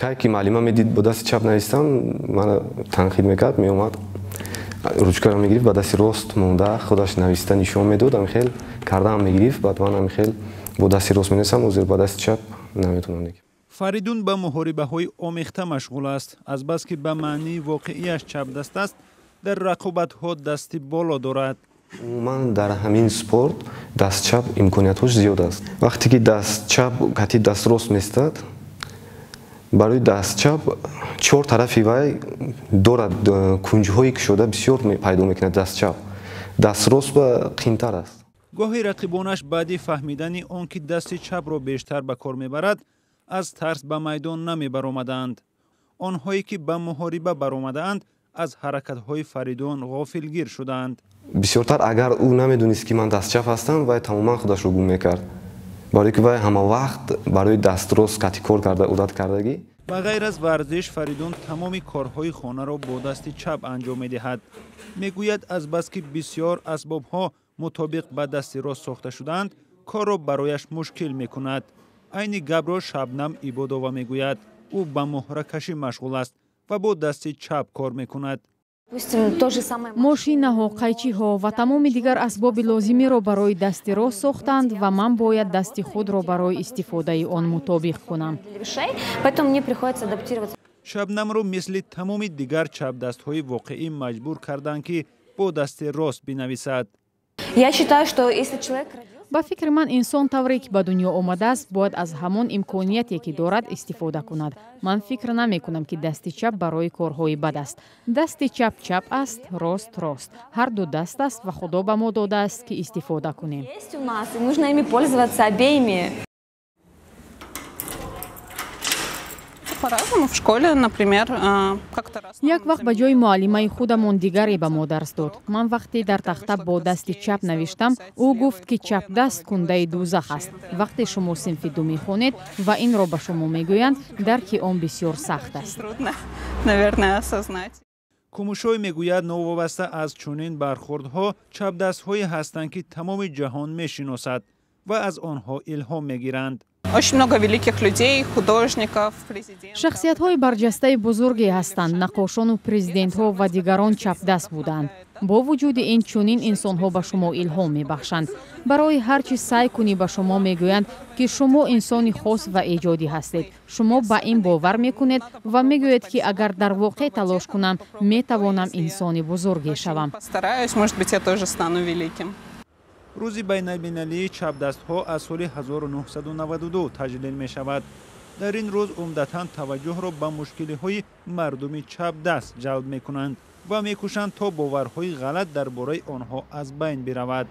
Кай ки муаллима медид бо дасти чап навистам, мана танқид мекард, меомад, ручкаро мегирифт, ба дасти рост монда худаш нависта нишон медод, ҳамихел кардаам мегирифт. Баъд ман ҳамихел бо дасти рост менависам, ҳозир ба дасти чап наметавонам. Фаридун ба муҳорибаҳои омехта машғул аст. Азбаски ба маънии воқеияш чапдаст аст, дар рақобатҳо дасти боло дорад. Умуман, дар ҳамин спорт дастчап имкониятҳош зиёд аст. Вақте ки дастчап кати дастрост местад, барои дастчап чор тарафи вай дорад, кунҷҳои кушода бисёр пайдо мекунад дастчап. Дастрост ба қиинтар аст. Гоҳе рақибонаш баъди фаҳмидани он ки дасти чапро бештар ба кор мебарад, аз тарс ба майдон намебаромаданд. Онҳое ки ба муҳориба баромадаанд, аз ҳаракатҳои Фаридун ғофилгир шуданд. Бисёртар агар ӯ намедонист, ки ман дастчап ҳастам, вай тамоман худашро гум мекард, барое ки вай ҳама вақт барои дастрост кати кор карда одат кардагӣ. Ба ғайр аз варзиш, Фаридун тамоми корҳои хонаро бо дасти чап анҷом медиҳад. Мегӯяд, азбаски бисёр асбобҳо мутобиқ ба дасти рост сохта шудаанд, корро барояш мушкил мекунад. Айни гапро Шабнам Ибодова мегӯяд. Ӯ ба муҳракашӣ машғул аст ва бо дасти чап кор мекунад. Мошинаҳо, қайчиҳо ва тамоми дигар асбоби лозимиро барои дасти рост сохтанд ва ман бояд дасти худро барои истифодаи он мутобиқ кунам. Шабнамро мисли тамоми дигар чапдастҳои воқеӣ маҷбур карданд, ки бо дасти рост бинависад. Ба фикри ман, инсон тавре ки ба дунё омадааст, бояд аз ҳамон имконияте, ки дорад, истифода кунад. Ман фикр намекунам, ки дасти чап барои корҳои бад аст. Дасти чап чап аст, рост рост. Ҳар ду даст аст ва Худо ба мо додааст, ки истифода кунем. По-разному в школе, например, как-то раз. Як вақт ба ҷои муаллимаи худамон дигаре ба мо дарс дод. Ман вақте дар тахта бо дасти чап навиштам, ӯ гуфт, ки чапдаст кундаи дӯзах аст. Вақте шумо синфи ду мехонед ва инро ба шумо мегӯянд, дарки он бисёр сахт аст. Трудно, наверное, осознать. Кумушой мегӯяд, новобаста аз чунин бархӯрдҳо, чапдастҳое ҳастанд, ки тамоми ҷаҳон мешиносад ва аз онҳо илҳом мегиранд. Очень много великих людей, художников, президентов. Шахсиятҳои барҷастаи бузурге ҳастанд. Наққошону президентҳо ва дигарон чапдаст буданд. Бо вуҷуди ин, чунин инсонҳо ба шумо илҳом мебахшанд. Барои ҳар чӣ саъй кунӣ, ба шумо мегӯянд, ки шумо инсони хос ва эҷодӣ ҳастед. Шумо ба ин бовар мекунед ва мегӯед, ки агар дар воқеъ талош кунам, метавонам инсони бузурге шавам. Постараюсь, может быть, я тоже стану великим. Рӯзи байналмилалии чапдастҳо аз соли 1992 таҷлил мешавад. Дар ин рӯз умдатан таваҷҷӯҳро ба мушкилиҳои мардуми чапдаст ҷалб мекунанд ва мекӯшанд, то боварҳои ғалат дар бораи онҳо аз байн биравад.